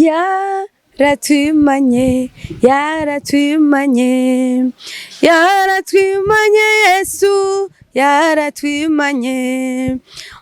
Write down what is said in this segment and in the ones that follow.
Yaratwimanye, yaratwimanye, yaratwimanye, Yesu yaratwimanye.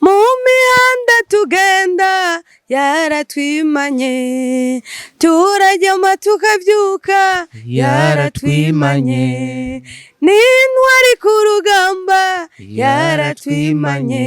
Mu mihanda tugenda yaratwimanye, turaryama tukavyuka yaratwimanye, n'intwari ku rugamba yaratwimanye.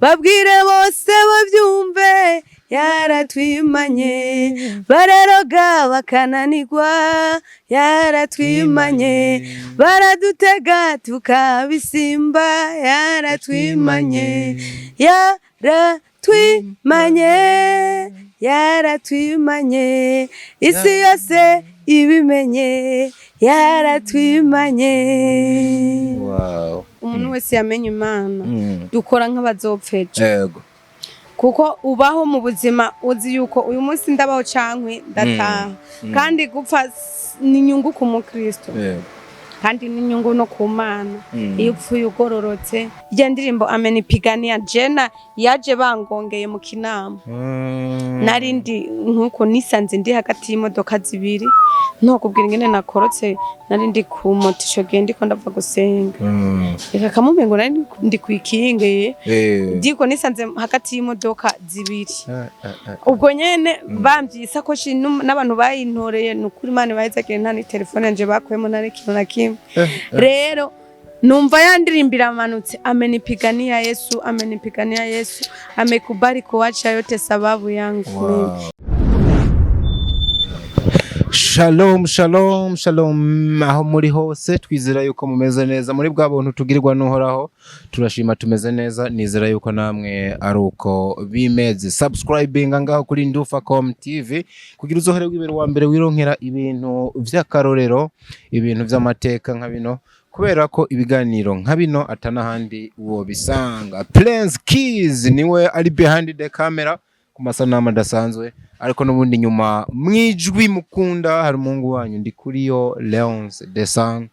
Babwire bose bavyumve, yaratwimanye. Bararoga bakananirwa, yaratwimanye. Baradutega tukabisimba, yaratwimanye, yaratwimanye, yaratwimanye. Isi yose ibimenye, yaratwimanye. Umuntu wese yamenye Imana, dukora nk'abazopfejo, kuko ubaho mu buzima uzi yuko uyu munsi ndabaho cankwe ndataha, kandi gupfa ni inyungu ku mukristo, kandi n'inyungu no ku Mana. Iyo upfuye ugororotse, irya ndirimbo "Amenipigania" jena yaje bangongeye mu Kinama. Nari ndi nkuko nisanze ndi hagati y'imodoka zibiri, ntokubwira ingene nakorotse. Nari ndi ku moto ico gihe, ndiko ndava gusenga. Reka kamumbe ngo nari ndi kw'ikinge. Ndiko nisanze hagati y'imodoka zibiri. Ubwo nyene bamvye isakoshi n'abantu bayintoreye. Ni ukuri, Imana ibahezagire, nta n'itelefone yanje bakuyemo, nta n'ikintu na kimwe. Rero numva yandirimbo iramanutse: "Amenipigania Yesu, amenipigania Yesu, amekubali kuacha yote sababu yangu mimi." Shalom, shalom, shalom aho muri hose. Twizera yuko mumeze neza muri bwa buntu tugirirwa n'Uhoraho. Turashima, tumeze neza, nizera yuko namwe ari uko bimeze. Subscribing ngaho kuri Ndufacom TV kugira uzohore wibera uwa mbere wironkera ibintu vy'akarorero, ibintu vy'amateka nka bino, kubera ko ibiganiro nka bino atanahandi wobisanga. Prince Keys niwe ari behind the camera ku masanamu adasanzwe, ariko n'ubundi nyuma mwijwi mukunda hari umuhungu wanyu ndi kuri yo, Leonce the Sun,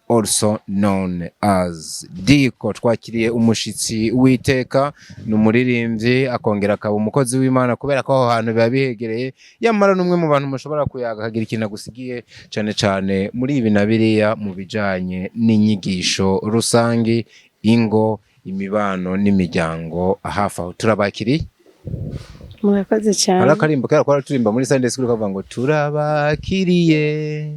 also known as Diko. Twakiriye umushitsi w'iteka, ni umuririmbyi akongera akaba umukozi w'Imana, kubera ko aho hantu biba bihegereye. Yamara n'umwe mu bantu mushobora kuyaga akagira ikintu agusigiye, cane cane muri ibi na biriya mu bijanye n'inyigisho rusangi, ingo, imibano n'imiryango. Hafi aho turabakiriye. Murakoze cyane. Hari akarimbo kera twara turirimba muri Sunday school kavuga ngo "Turabakiriye,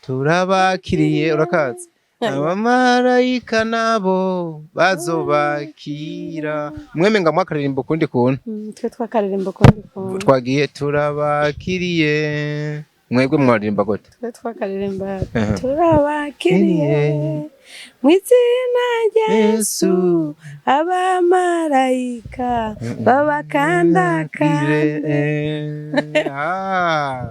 turabakiriye", urakazi? Abamarayika nabo bazobakira. Mweme nga mwakaririmbo kundi kuntu? Twe twakaririmbo kundi kuntu. Twagiye, turabakiriye. Mwebwe mwaririmba gute? Twe twakaririmba "Turabakiriye mu izina rya Yesu, abamarayika babakandakande." Ah.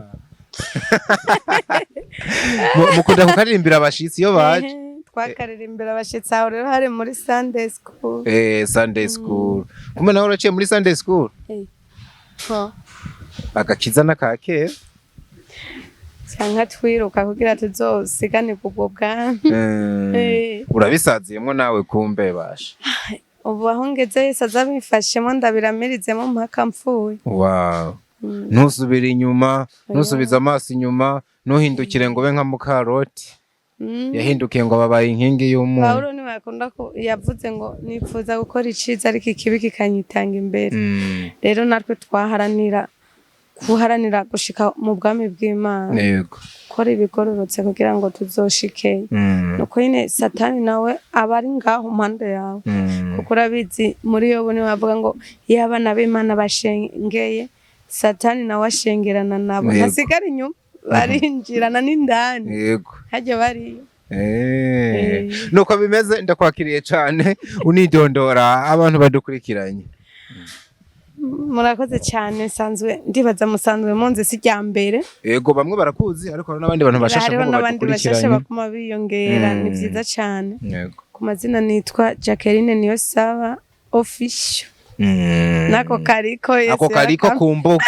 Mukunda kukaririmbira abashitsi iyo baje? Twakaririmbira abashitsi. Aho rero hari muri Sunday school. Sunday school. Kumbe nawe uraciye muri Sunday school? Ho. Agakiza n'akakera. Canke twiruka kugira tuzosiganirwe ubwo bwami. Urabisaziyemwo nawe kumbe basha. Ubu aho ngeze, Yesu aza abimfashemo, ndabiramirizemo mpaka mpfuye. Ntusubire inyuma, ntusubize amaso inyuma, ntuhindukire ngo ube nka mukaroti yahindukiye ngo babaye inkingi y'umunyu. Pawulo niwe akunda ko yavuze ngo "Nifuza gukora iciza ariko ikibi kikanyitanga imbere." Rero natwe twaharanira guharanira gushika mu bwami bw'Imana, gukora ibigororotse kugira ngo tuzoshikeyo. Nuko nyine Satani nawe aba ari ngaho mpande yawe, kuko urabizi muri Yobu niwe avuga ngo iyo abana b'Imana bashengeye, Satani nawe ashengerana nabo. Ntasigara inyuma, barinjirana n'indani. Hajya bariyo. Nuko bimeze. Ndakwakiriye cyane, unidondora abantu badukurikiranye. Murakoze cyane. Nsanzwe ndibaza musanzwe munzi, si rya mbere. Yego, bamwe barakuzi, ariko hari n'abandi bantu bashasha Hariho nk'ubu n'abandi bashasha badukurikiranye. baguma biyongera. Ni byiza cyane. Ku mazina nitwa Jacqueline Niyosaba Official. Nako kariko Yesu Ako kariko ku mbuga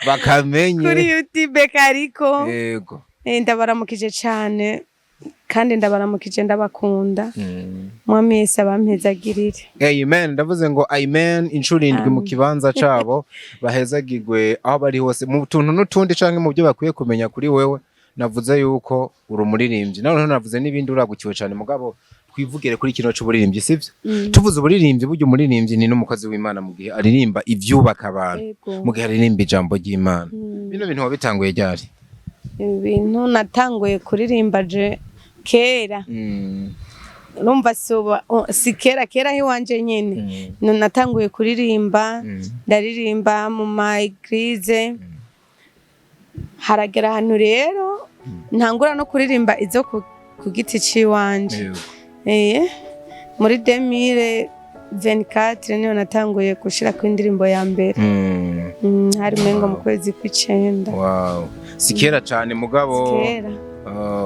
bakamenye. Kuri YouTube kariko. Yego. Ndabaramukije cyane. Kandi ndabaramukije, ndabakunda. Mwami Yesu abampezagirire. Amen. Ndavuze ngo amen inshuro indwi mu kibanza cabo. Bahezagirwe aho bari hose. Mu tuntu n'utundi canke mu byo bakwiye kumenya kuri wewe, navuze yuko uri umuririmbyi, noneho navuze n'ibindi, uragukiwe cane. Mugabo twivugire kuri kino c'uburirimbyi, sivyo? Tuvuze uburirimbyi, burya umuririmbyi ni n'umukozi w'Imana mu gihe aririmba ivyubaka abantu, mu gihe aririmba ijambo ry'Imana. Bino bintu wabitanguye ryari? Ibintu natanguye kuririmba je kera, urumva si kera kera aho iwanje nyene. Natanguye kuririmba, ndaririmba mu ma église. Haragera ahantu rero ntangura no kuririmba izo ku giti c'iwanje. Muri 2024 niyo natanguye gushirako indirimbo ya mbere. Hari umengo mu kwezi kw'icenda. Wow. Si kera cane mugabo. Si kera.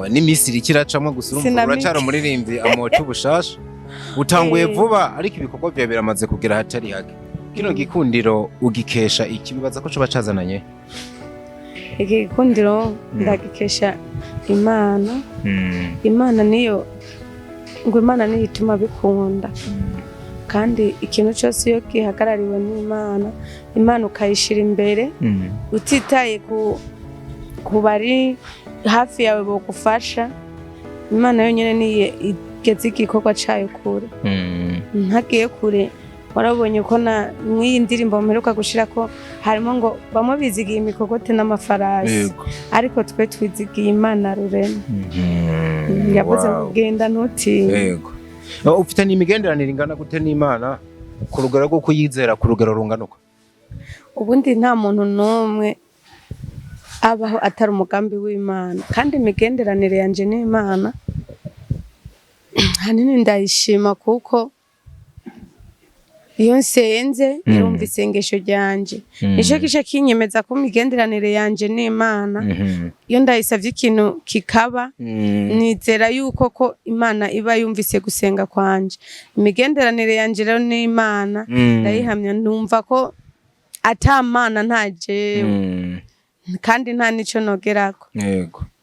N'imisi iriko iracamwo gusa urumva Sinamike. uracara umuririmbyi amota ubushasha, utanguye vuba, ariko ibikorwa vyawe biramaze kugera ahatari hake. Kino gikundiro ugikesha iki? Bibaza ko coba cazananye? Iki gikundiro ndagikesha Imana. Imana niyo, ngo Imana niyo ituma bikunda. Kandi ikintu cyose iyo gihagarariwe n'Imana, Imana ukayishira imbere, utitaye ku bari hafi yawe bogufasha, Imana yonyine niyo igeze igikorwa cayo kure. Ntagiye kure, warabonye ko na mw'iyi ndirimbo mperuka gushirako harimo ngo bamwe bizigiye imikogote n'amafarasi, ariko twe twizigiye Imana rurema. Yavuze ngo genda ntutinye. Yego. Ufitanye imigenderanire ingana gute n'Imana, ku rugero rwo kuyizera, ku rugero rungana uko? Ubundi nta muntu n'umwe abaho atari umugambi w'Imana. Kandi imigenderanire yanje n'Imana hanini ndayishima, kuko iyo nsenze irumva isengesho ryanje. Nico kica kinyemeza ko imigenderanire yanje n'Imana, iyo ndayisavye ikintu kikaba, nizera yuko ko Imana iba yumvise gusenga kwanje. Imigenderanire yanje rero n'Imana ndayihamya, numva ko ata Mana nta jewe, kandi nta nico nogerako.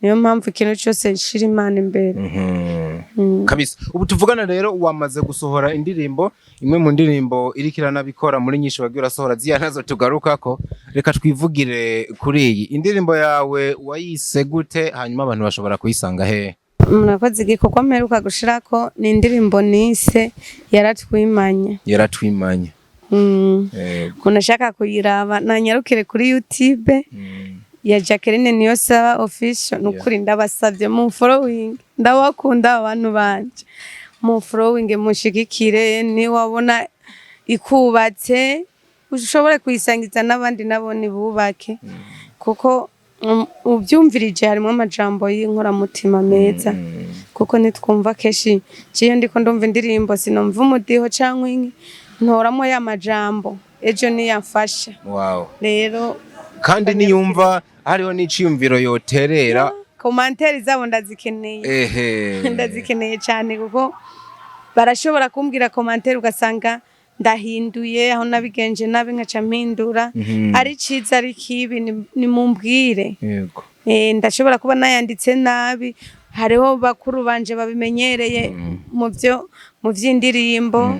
Niyo mpamvu ikintu cyose nshira Imana imbere. Kabisa. Ubu tuvugana rero wamaze gusohora indirimbo, imwe mu ndirimbo iriko iranabikora muri nyinshi wagiye urasohora, ziya nazo tugarukako. Reka twivugire kuri iyi indirimbo yawe. Wayise gute? Hanyuma abantu bashobora kuyisanga hehe? Murakoze. Igikorwa mperuka gushirako ni indirimbo nise "Yaratwimanye". "Yaratwimanye". Umuntu ashaka kuyiraba nanyarukire kuri YouTube ya Jacqueline Niyonsaba Official. Nukuri ndabasavye mu following, ndabakunda abantu banje, mu following mushigikire. Niwabona ikubatse ushobore kuyisangiza n'abandi, nabo nibubake, kuko ubyumvirije harimo amajambo y'inkoramutima meza. Kuko nitwumva kenshi, iyo ndiko ndumva indirimbo sinumva umudiho canke inki, ntoramo ya majambo ejo niyamfasha. Rero Kandi niyumva hariho n'iciyumviro yoterera. Commentaires zabo ndazikeneye. Ndazikeneye cyane, kuko barashobora kumbwira commentaire ugasanga ndahinduye aho nabigenje nabi, nkaca mpindura. Ari ciza ari kibi, nimumbwire. Ndashobora kuba nayanditse nabi, hariho bakuru banje babimenyereye mu byo mu vy'indirimbo,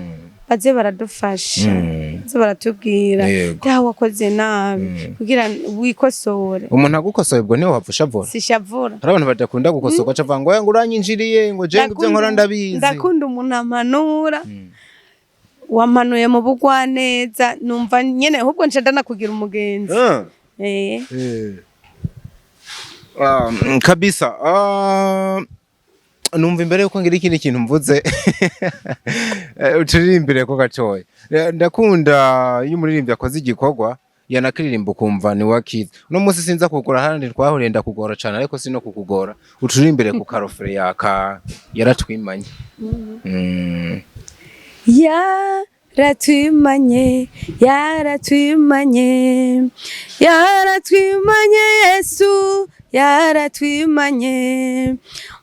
baze baradufasha, baze baratubwira "Daha wakoze nabi" kugira wikosore. Umuntu agukosoye ubwo niwe wapfa ushavura? Sishavura. Hari abantu badakunda gukosorwa, aca avuga ngo "Oya, ngo uranyinjiriye", ngo je ngo ibyo nkora ndabizi. Ndakunda umuntu ampanura, wampanuye mu bugwaneza, numva nyene ahubwo nca ndanakugira umugenzi. Kabisa. Numva imbere yuko ngira ikindi kintu mvuze, uturirimbire ko gatoya. Ndakunda iyo umuririmbyi akoze igikorwa yanakiririmba ukumva ni wakize. Uno munsi sinza kugura handi twahuriye ndakugora cane, ariko si no kukugora, uturirimbire ku ka refrain yaka "Yaratwimanye". Yaratwimanye, yaratwimanye, yaratwimanye, Yesu yaratwimanye.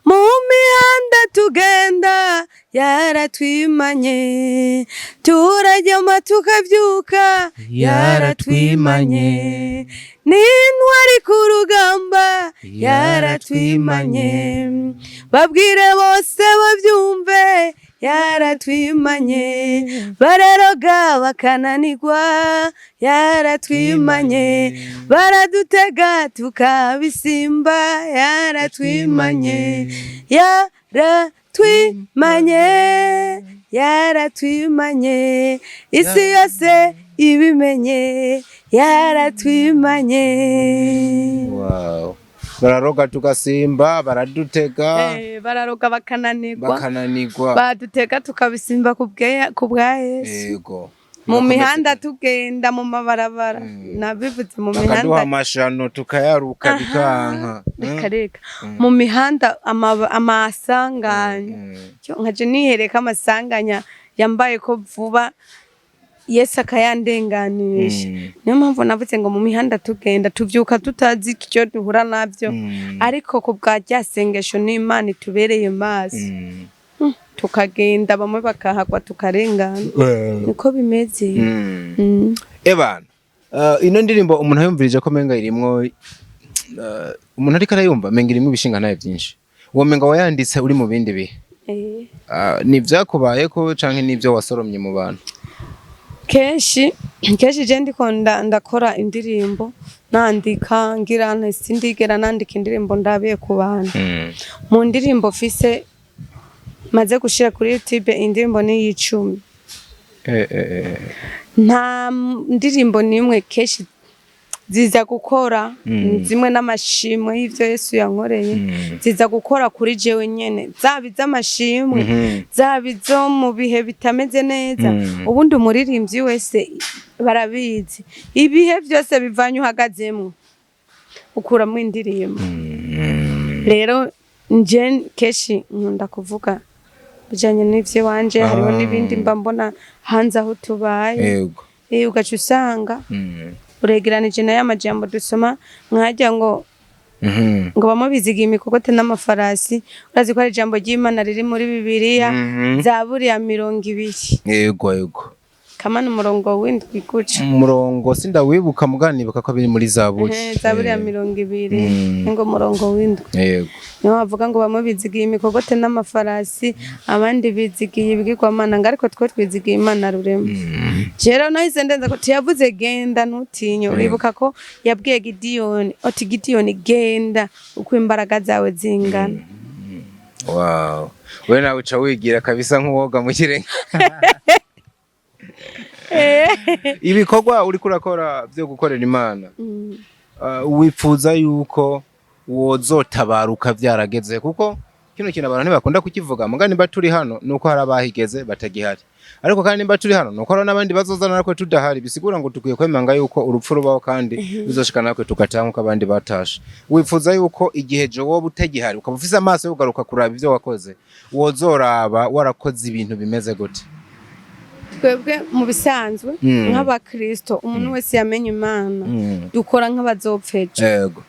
Mu mihanda tugenda yaratwimanye, turaryama tukavyuka yaratwimanye. Ni intwari ku rugamba, yaratwimanye. Babwire bose babyumve, yaratwimanye. Bararoga bakananirwa, yaratwimanye. Baradutega tukabisimba, yaratwimanye, yaratwimanye, yaratwimanye. Isi yose ibimenye, yaratwimanye. Wow. Bararoga tugasimba, baradutega. Bararoga bakananirwa. Bakananirwa. Badutega tukabisimba ku bwa Yesu. Mu mihanda tugenda, mu mabarabara, nabivuze mu bakaduha mihanda. Amashano tukayaruka bikanka. Reka reka, mu mihanda amasanganya. Cyo nkaje nihereka amasanganya yambaye ko vuba Yesu akayandenganisha. Niyo mpamvu navuze ngo mu mihanda tugenda, tuvyuka tutazi icyo duhura navyo, ariko ku bwa rya sengesho n'Imana itubereye maso, tukagenda, bamwe bakahagwa tukarengana. Niko bimeze. Ebana, ino ndirimbo umuntu ayumvirije ko menga irimwo, umuntu ariko arayumva menga irimwo ibishinga ntaye byinshi, uwo menga wayanditse uri mu bindi bihe. Ni vyakubayeko canke n'ivyo wasoromye mu bantu? Kenshi kenshi je ndiko ndakora indirimbo, nandika ngira nti sindigera nandika indirimbo ndabiye ku bantu. Mu ndirimbo mfise maze gushira kuri YouTube, indirimbo ni iy'icumi. Nta ndirimbo n'imwe, kenshi ziza gukora zimwe n'amashimwe y'ivyo Yesu yankoreye, ziza gukora kuri jewe nyene, zaba iz'amashimwe, zaba izo mu bihe bitameze neza. Ubundi umuririmbyi wese barabizi, ibihe byose bivanye uhagazemwo ukuramo indirimbo. Rero nje kenshi nkunda kuvuga bijanye n'ivyo wanje, hariho n'ibindi mba mbona hanze aho tubaye. Ugaca usanga uregeranije nayo amajambo dusoma nkajya ngo ngo bamwe bizigiye imikogote n'amafarasi. Urazi ko ari ijambo ry'Imana riri muri Bibiliya, Zaburi ya 20. Yego yego. Kamana umurongo w'indwi guca. Umurongo sindawibuka, muga nibuka ko biri muri Zaburi. Zaburi ya 20, ngo umurongo w'indwi. Niho bavuga ngo bamwe bizigiye imikogote n'amafarasi, abandi bizigiye ibigirwamana, ngo ariko twe twizigiye Imana rurema. Rero nahise ndenza ko tuyavuze genda ntutinye. Uribuka ko yabwiye Gidiyoni ati: "Gidiyoni, genda uko imbaraga zawe zingana." Wow, we nawe uca wigira kabisa nk'uwoga mu kirenge. Ibikorwa uriko urakora byo gukorera Imana, wifuza yuko wozotabaruka vyarageze? Kuko kino kintu abantu ntibakunda kukivuga, muga nimba turi hano nuko hari abahigeze batagihari, ariko kandi nimba turi hano nuko hari n'abandi bazozana natwe tudahari. Bisigura ngo dukwiye kwemanga yuko urupfu rubaho kandi bizoshika natwe tugataha nkuko abandi batashe. Wifuza yuko igihe je woba utagihari, ukaba ufise amaso yo kugaruka kuraba ivyo wakoze, wozoraba warakoze ibintu bimeze gute? Twebwe mu bisanzwe nk'abakristo, umuntu wese yamenye Imana, dukora nk'abazopfa ejo.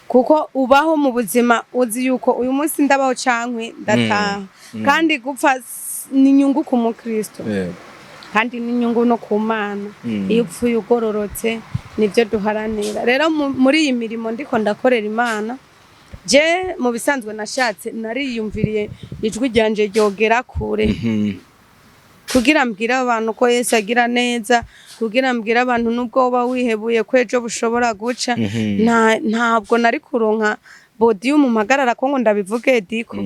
Kuko ubaho mu buzima uzi yuko uyu munsi ndabaho cankwe ndataha, kandi gupfa ni inyungu ku mukristo, kandi ni inyungu no ku Mana. Iyo upfuye ugororotse, nibyo duharanira. Rero muri iyi mirimo ndiko ndakorera Imana, je mu bisanzwe nashatse, nariyumviriye ijwi ryanje ryogera kure, kugira mbwire abantu ko Yesu agira neza, kugira mbwire abantu nubwo woba wihebuye ko ejo bushobora guca. Ntabwo nari kuronka podium mpagarara ko ngo ndabivuge diko,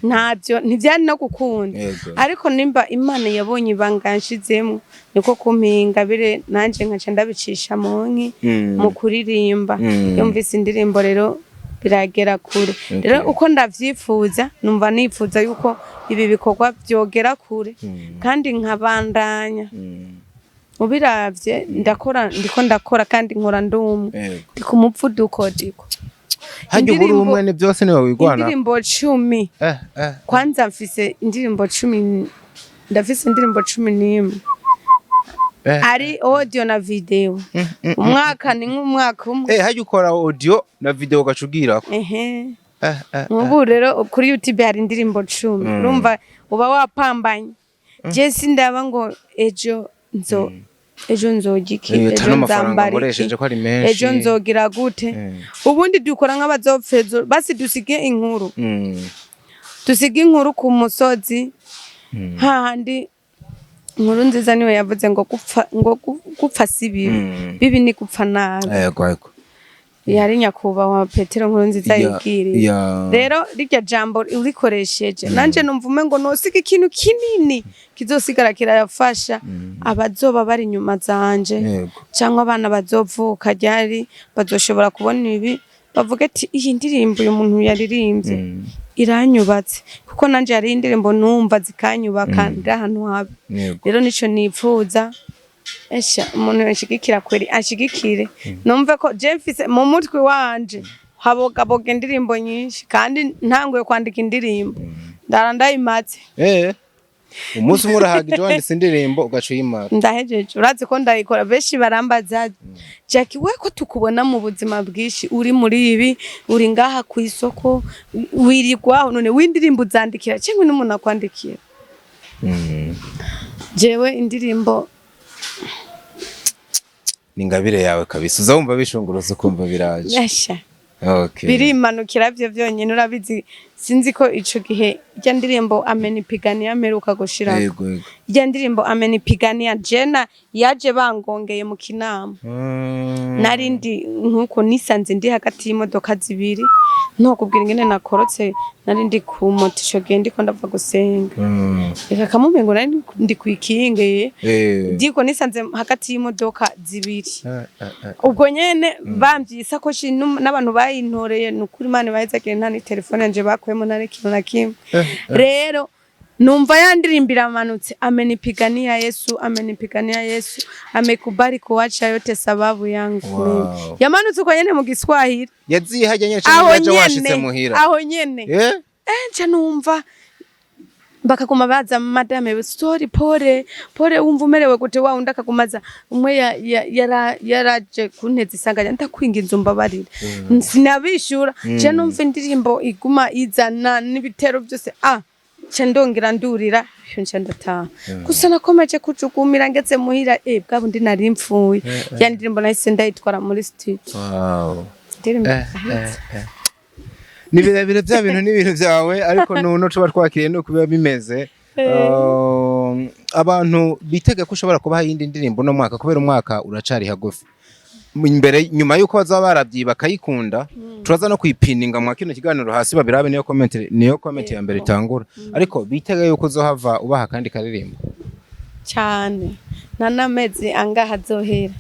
ntabyo, ntibyari no gukunda. Ariko nimba Imana yabonye ibanga yanshizemo, niko kumpinga bire, nanje nkaca ndabicisha mu nki mu kuririmba. Yumvise indirimbo rero biragera kure. Rero uko ndavyifuza, numva nifuza yuko ibi bikorwa byogera kure, kandi nkabandanya. Ubiravye ndakora, ndiko ndakora kandi nkora ndumwe, ndi ku muvuduko diko. Harya uba uri umwe, ni byose niwe wigwana? Indirimbo 10. Kwanza mfise indirimbo 10, ndafise indirimbo 11, ari audio na video. Umwaka ni nk'umwaka umwe. Harya ukora audio na video ugaca ugirako? Ehe. Nk'ubu rero kuri YouTube hari indirimbo 10. Urumva uba wapambanye. Je sindaba ngo ejo nzo Ejo nzorya iki? Eh, Ejo ata n'amafaranga nzambara iki? nkoresheje ko ari menshi. Ejo nzogira gute? Ubundi dukora nk'abazopfa ejo, basi dusige inkuru, dusige inkuru ku musozi hahandi. Inkuru nziza niwe yavuze ngo gupfa, ngo gupfa si bibi, bibi ni gupfa nabi. Yego. Yari nyakubahwa Petero Nkuru Nziza yibwiriye. Rero rirya jambo urikoresheje, nanje numva umengo nosiga ikintu kinini kizosigara kirafasha abazoba bari inyuma zanje, cyangwa abana bazovuka ryari bazoshobora kubona ibi, bavuga ati: "Iyi ndirimbo uyu muntu yaririmbye iranyubatse," kuko nanje hari indirimbo numva zikanyubaka ndi ahantu habi. Rero nico nipfuza. Esha, umuntu yanshigikira kweri anshigikire, numve ko je mfise mu mutwe wanje habogaboga indirimbo nyinshi, kandi ntanguye kwandika indirimbo ndara ndayimaze. Umunsi umwe urahagije, wanditse indirimbo ugaca uyimara. Ndahejeje. Urazi ko ndayikora, benshi barambaza: "Jackie, we ko tukubona mu buzima bwinshi uri muri ibi, uri ngaha ku isoko wirirwaho, none w'indirimbo uzandikira cyangwa n'umuntu akwandikira?" Jewe indirimbo Ni ingabire yawe kabisa, uza wumva bishunguruza ukumva biraje. Yasha, birimanukira byo byonyine. Urabizi, sinzi ko ico gihe irya ndirimbo "Amenipigania" mperuka gushirako, Yego. irya ndirimbo "Amenipigania" jena yaje bangongeye mu Kinama. Nari ndi nkuko nisanze ndi hagati y'imodoka zibiri, ntokubwira ingene nakorotse. Nari ndi ku moto ico gihe, ndiko ndava gusenga. Reka kamumbe ngo nari ndi kwikinge, ndiko nisanze hagati y'imodoka zibiri. Ubwo nyene bamvye isakoshi n'abantu bayintoreye, ni ukuri Imana ibahezagire, nta ni telefone yanje bakuyemo, nta n'ikintu na kimwe. Rero numva ya ndirimbo iramanutse: "Amenipigania Yesu, amenipigania Yesu, amekubali kuacha yote sababu yangu mimi." Yamanutse uko nyene mu Giswahili. Yaziye hajya nyene Aho canke yaje washitse nyene. muhira? Aho nyene. Nca numva bakaguma baza: "Madame, sorry, pole pole, wumva umerewe gute?" Wa undi akagumaza umwe yaraje kunteza isanganya: "Ndakwinginze umbabarire." Sinabishura. Je numva indirimbo iguma izana n'ibitero byose, nca ndongera ndurira, nca ndataha. Gusa nakomeje kujugumira ngeze muhira, bwa bundi nari mpfuye. Ya ndirimbo nahise ndayitwara muri studio. Indirimbo ahetse. Ni birebire bya bintu n'ibintu byawe, ariko nuno tuba twakiriye nuko biba bimeze. Abantu bitega ko ushobora kubaha iyindi ndirimbo uno mwaka, kubera umwaka uracari hagufi. Imbere nyuma yuko bazaba baravyi bakayikunda, turaza no kuyipininga mwa kino kiganiro hasi babirabe, niyo comment ya mbere itangura. Ariko bitega yuko uzohava ubaha kandi karirimbo. Cyane, nta n'amezi angaha azohera.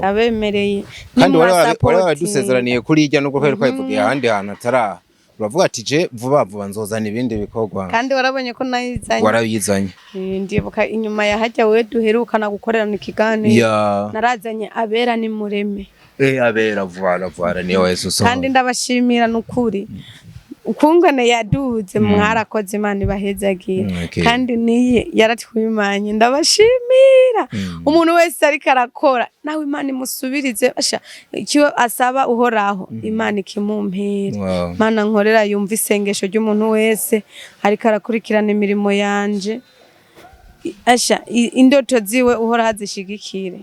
Abemereye. Kandi wari waradusezeraniye kuri irya, nubwo twari twayivugiye ahandi hantu ataraha, uravuga ati: "Je vuba vuba nzozana ibindi bikorwa." Kandi warabonye ko nayizanye. Warabizanye. Ndibuka inyuma ya hajya wewe duherukana gukorerana ikiganiro, narazanye "Abera ni mureme". Abera, voilà, voilà, niyo Yesu so. Kandi ndabashimira nukuri ukungene yaduze, mwarakoze, Imana ibahezagira. Kandi niye yaratwimanye, ndabashimira. Umuntu wese ariko arakora nawe, Imana imusubirize. Basha, icyo asaba Uhoraho, Imana ikimumpera. Imana nkorera yumva isengesho ry'umuntu wese ariko arakurikirana imirimo yanje. Asha, indoto ziwe Uhoraho azishigikire.